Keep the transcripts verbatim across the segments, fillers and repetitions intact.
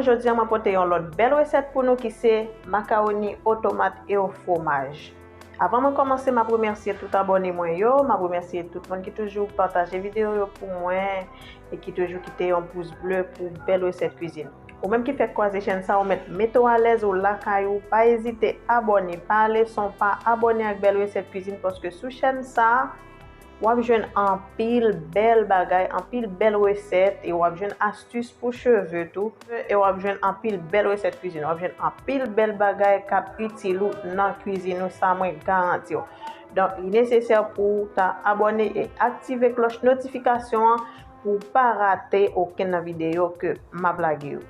Jodi a, mwen pote yon lòt bèl resèt pou nou ki se makawoni o tomat e o fwomaj. Avan mwen kòmanse, m ap remèsye tout abòne mwen yo, m ap remèsye tout moun ki toujou pataje videyo yo pou mwen e ki toujou kite yon pous ble pou bèl resèt kwizin. Ou menm ki fèk kwaze chèn sa, ou mèt mete w alèz, ou lakay ou, pa ezite abòne, pa leson, pa abòne ak bèl resèt kwizin, paske sou chèn sa, w ap jwenn anpil bèl bagay, anpil bèl resèt, e w ap jwenn astis pou cheve tou, e w ap jwenn anpil bèl resèt kwizin, w ap jwenn anpil bèl bagay k ap itil ou nan kwizin ou, sa mwen garanti w. Donk, li nesesè pou w ta abòne e aktive klòch notifikasyon an pou w pa rate okenn nan videyo ke m ap lage yo.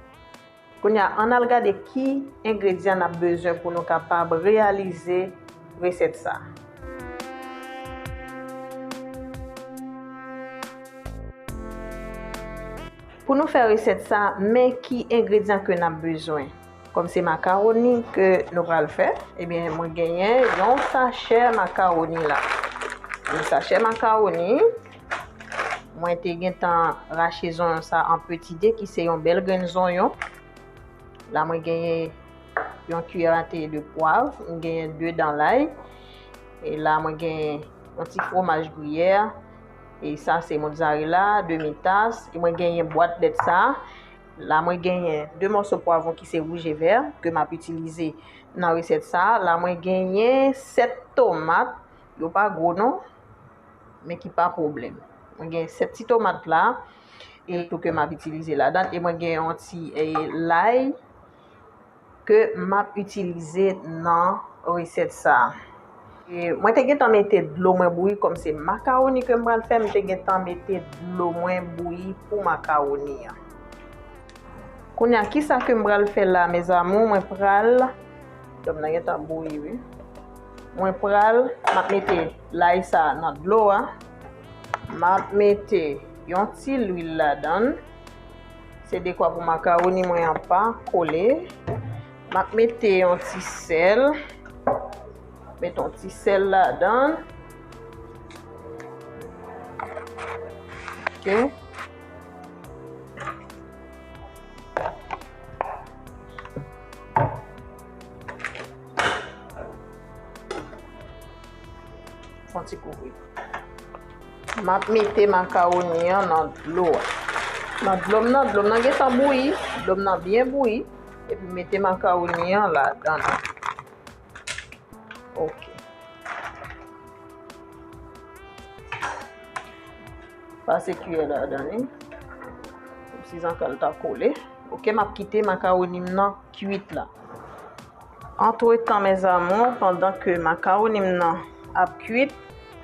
Kounye a, ann al gade ki engredyan n ap bezwen pou nou kapab reyalize resèt sa. Pou nou fè resèt sa, men ki engredyan ke n ap bezwen. Kòm se makawoni ke nou pral fè, ebyen, mwen genyen yon sachè makawoni la. Yon sachè makawoni, mwen te gentan rache zonyon sa an peti de, ki se yon bèl grenn zonyon. La, mwen genyen yon kiyè a te de pwav, mwen genyen de dan lay, e la, mwen genyen yon ti fwomaj griyè, e sa se mozzarella, demi tas, e mwen genyen bwat lèt sa. La, mwen genyen de mòso pwavwon ki se wouj e vè ke m ap itilize nan resèt sa. La, mwen genyen sèt tomat, yo pa gwo non, men ki pa pwoblèm. Mwen gen sèt ti tomat la, e tou ke m ap itilize ladan, e mwen gen yon ti, e, lay ke m ap itilize nan resèt sa. E, mwen te gentan mete dlo mwen bouyi, kòm se makawoni ke m pral fè, m te gentan mete dlo mwen bouyi pou makawoni an. Kounye a, kisa ke m pral fè la, mes amours? Mwen pral, dlo m nan gentan bouyi, wi. Mwen pral, m ap mete lay sa nan dlo a. M ap mete yon ti lwil ladan l. Se dekwa pou makawoni mwen an pa kole. M ap mete yon ti sèl. Met yon ti sèl ladan. Ok. Fon ti kouvri. M ap mete makawoni an nan dlo a. Nan dlo m nan, dlo m nan gentan bouyi, dlo m nan byen bouyi, epi mete makawoni an ladan. Ok. Pase kiyè ladan li. Kòmsi zanka l ta kole. Ok, m ap kite makawoni m nan kwit la. Antretan, mes amours, pandan ke makawoni m nan ap kwit,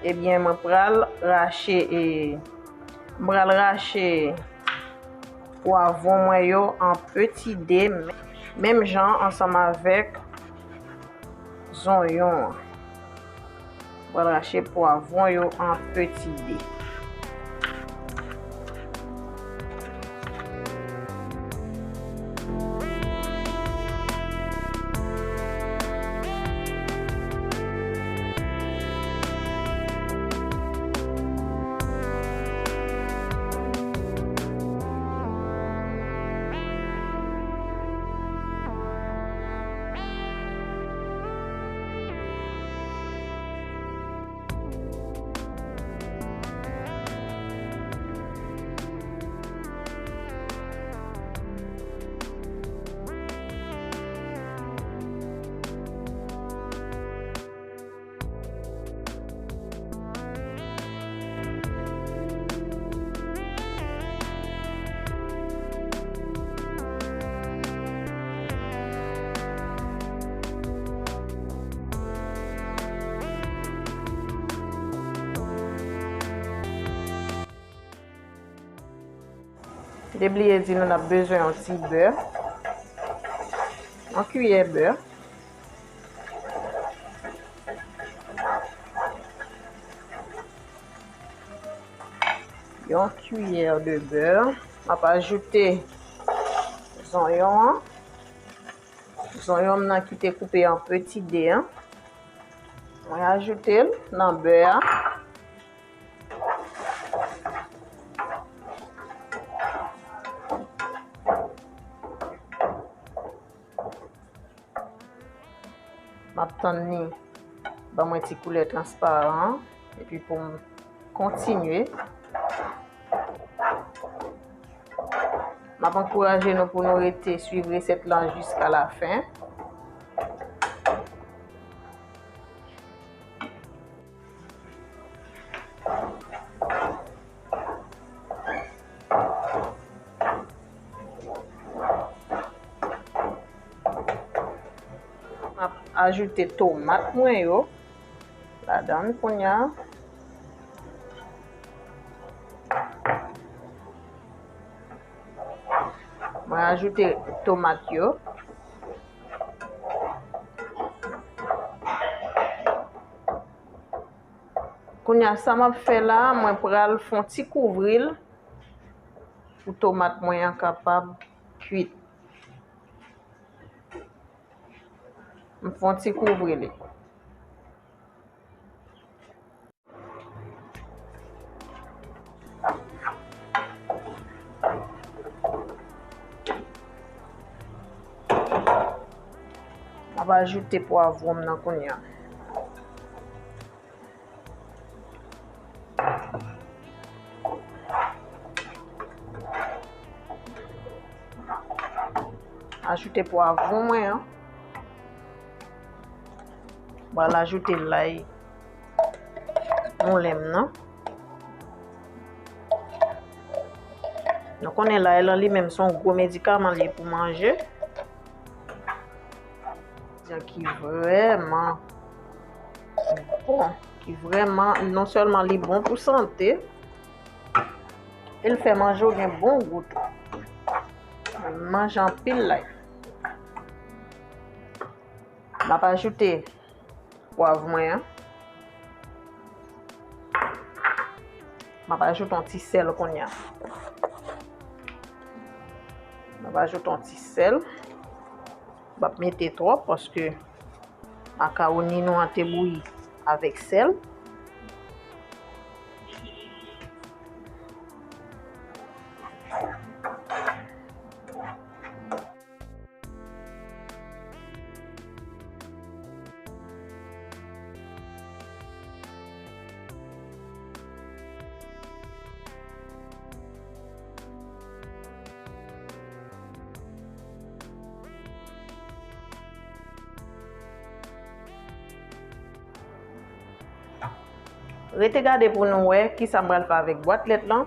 ebyen, mwen pral rache, e, m pral rache pwavwon mwen yo an peti de, menm jan ansanm avèk zonyon an. Mwen rache pwavwon yo an peti de. Te bliye di nou n ap bezwen yon ti bè. Yon kiyè bè. Yon kiyè de bè. M ap ajoute zonyon an. Zonyon m nan ki te koupe an peti de an. Mwen ajoute l nan bè a. M M ap tann li ban mwen ti koulè transparan an, epi pou m kontinye. M ap ankouraje nou pou nou rete swiv resèt lan jiska lafen. M ap ajoute tomat mwen yo ladan l kounye a. Mwen ajoute tomat yo. Kounye a, sa m ap fè la, mwen pral fè yon ti kouvri l pou tomat mwen an kapab kuit. M fè yon ti kouvri li. M ap ajoute pwavwon m nan kounye a. Ajoute pwavwon mwen an. Pral ajoute lay moulen m nan. Nou konnen lay lan li menm se yon gwo medikaman li ye pou manje. Ki vrèman bon, ki vrèman, non sèlman li bon pou sante, e l fè manje w gen bon gou tou. Manje anpil lay. M ap ajoute pwav mwen an. M ap ajoute yon ti sèl kounye a. M ap ajoute yon ti sèl. M p ap mete twòp paske makawoni nou an te bouyi avèk sèl. Rete gade pou nou wè kisa m pral fè avèk bwat lèt lan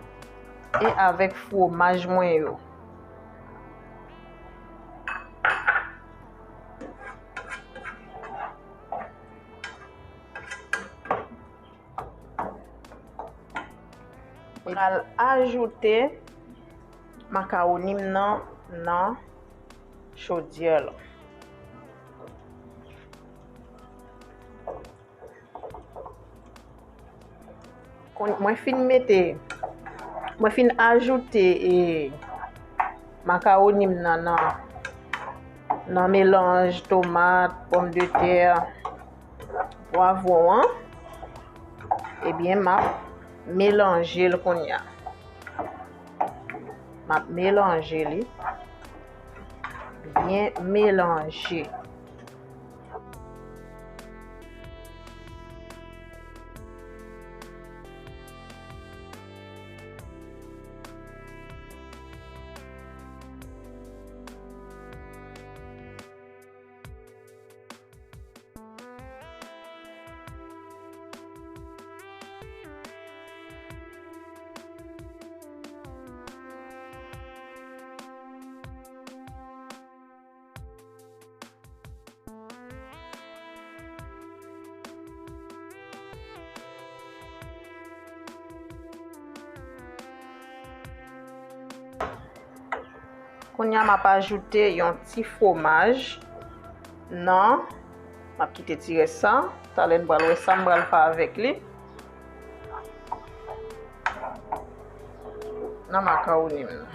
e avèk fwomaj mwen yo. Pral ajoute makawoni m nan, nan chodyè la. Kon, mwen fin mete, mwen fin ajoute, e, makawoni m nan, nan, nan melanj tomat, pòmdetè, pwavwon an. Ebyen, m ap melanje l kounye a. M ap melanje li. Byen melanje. Kounye a, m ap ajoute yon ti fwomaj nan, m ap kite ti rès sa. Talè n pral wè sa m pral fè avèk li. Nan makawoni m nan.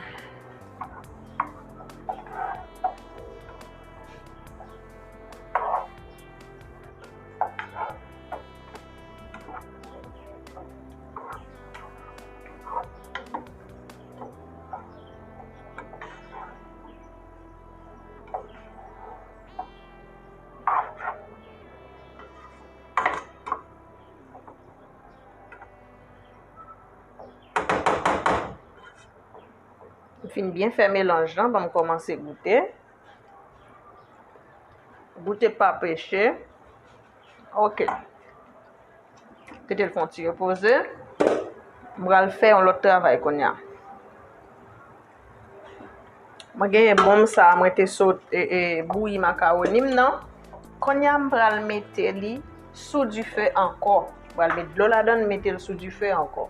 Fin byen fè melanj lan, ban m kòmanse goute. Goute pa peche. Ok. Kite l fè yon ti repoze. M pral fè yon lòt travay kounye a. Mwen genyen bonm sa a, mwen te sot e, e, bouyi makawoni m nan. Kounye a, m pral mete li sou dife ankò. M pral met dlo ladan l, mete l sou dife ankò.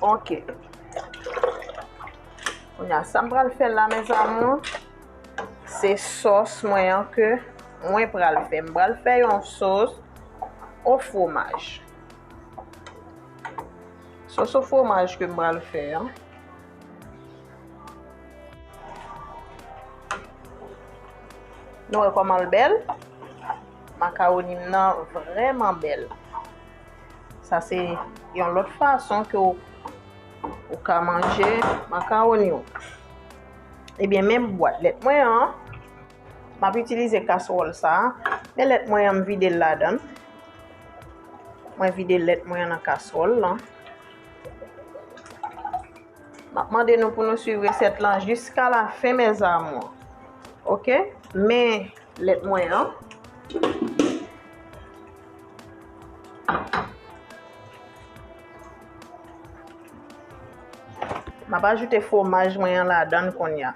Ok. Kounye a, sa m pral fè la, mes amours, se sòs mwen an ke mwen pral fè. M pral fè yon sòs o fwomaj. Sòs o fwomaj ke m pral fè an. Nou wè kòman l bèl? Makawoni m nan vrèman bèl. Sa se yon lòt fason ke w, ou ka manje makawoni w. Ebyen, men bwat lèt mwen an, m ap itilize kaswòl sa a. Men lèt mwen an, m vide l ladan l. Mwen vide lèt mwen an nan kaswòl lan. M ap mande nou pou nou swiv resèt lan jiska la fen, mes amours. Ok? Men lèt mwen an. M ap ajoute fwomaj mwen an ladan l kounye a.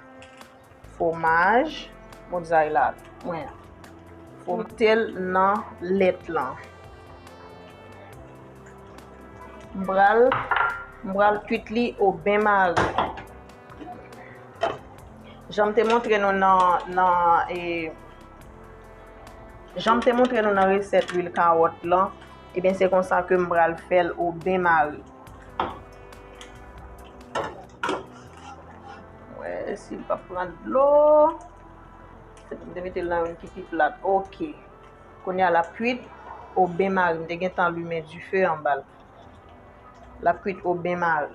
Fwomaj mozzarella mwen an. Fwote l nan lèt lan. M pral, m pral kwit li o ben mari. Jan m te montre nou nan, nan, e, jan m te montre nou nan resèt lwil kawòt lan, ebyen, se konsa ke m pral fè l o ben mari. Wè si l p ap pran dlo. Se pou m te mete l nan youn ki pi plat. Ok. Kounye a l ap kwit o ben mari. M te gentan limen dife anba l. L ap kwit o ben mari.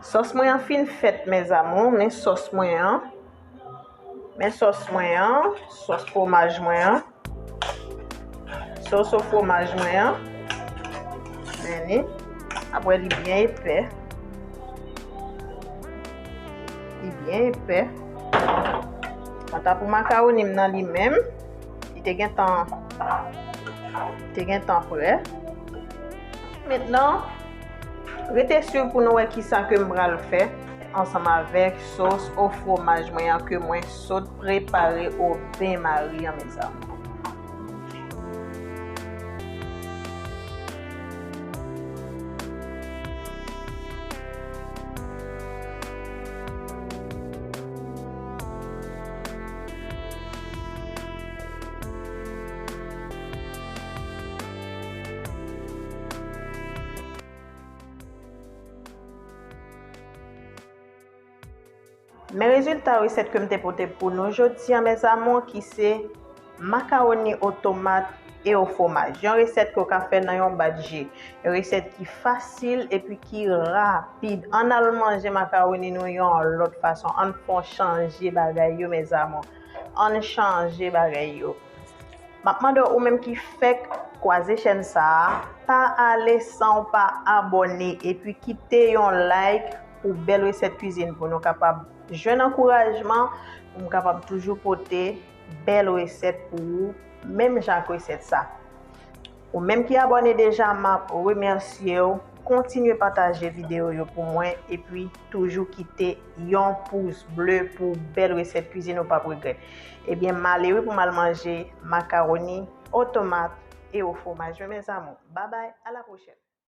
Sòs mwen an fin fèt, mes amours. Men sòs mwen an. Men sòs mwen an. Sòs fwomaj mwen an. Sòs o fwomaj mwen an. Men li. Apre, li byen epè. Li byen epè. Kanta pou makawoni m nan, li menm, li te gentan, li te gentan prè. Mentnan, rete swiv pou nou wè kisa ke m pral fè ansanm avèk sòs o fwomaj mwen an ke mwen sot prepare o ben mari an, mes amours. Men rezilta resèt ke m te pote pou nou jodi a, mes amours, ki se makawoni o tomat e o fwomaj. Yon resèt ke w ka fè nan yon bat je. Yon resèt ki fasil epi ki rapid. Ann al manje makawoni nou yon lòt fason. Ann fè w chanje bagay yo, mes amours. Ann chanje bagay yo. M ap mande w, ou menm ki fèk kwaze chèn sa a, pa ale san w pa abòne epi kite yon like pou bèl resèt kwizin, pou nou kapab jwenn ankourajman, pou m kapab toujou pote bèl resèt pou ou, menm jan ak resèt sa. Ou menm ki abòne deja, m ap remèsye w. Kontinye pataje videyo yo pou mwen, epi toujou kite yon pous ble pou bèl resèt kwizin, ou p ap regrèt. Ebyen, m ale wi pou m al manje makawoni o tomat e o fwomaj. Men, mes amours, babay, a la pwochèn.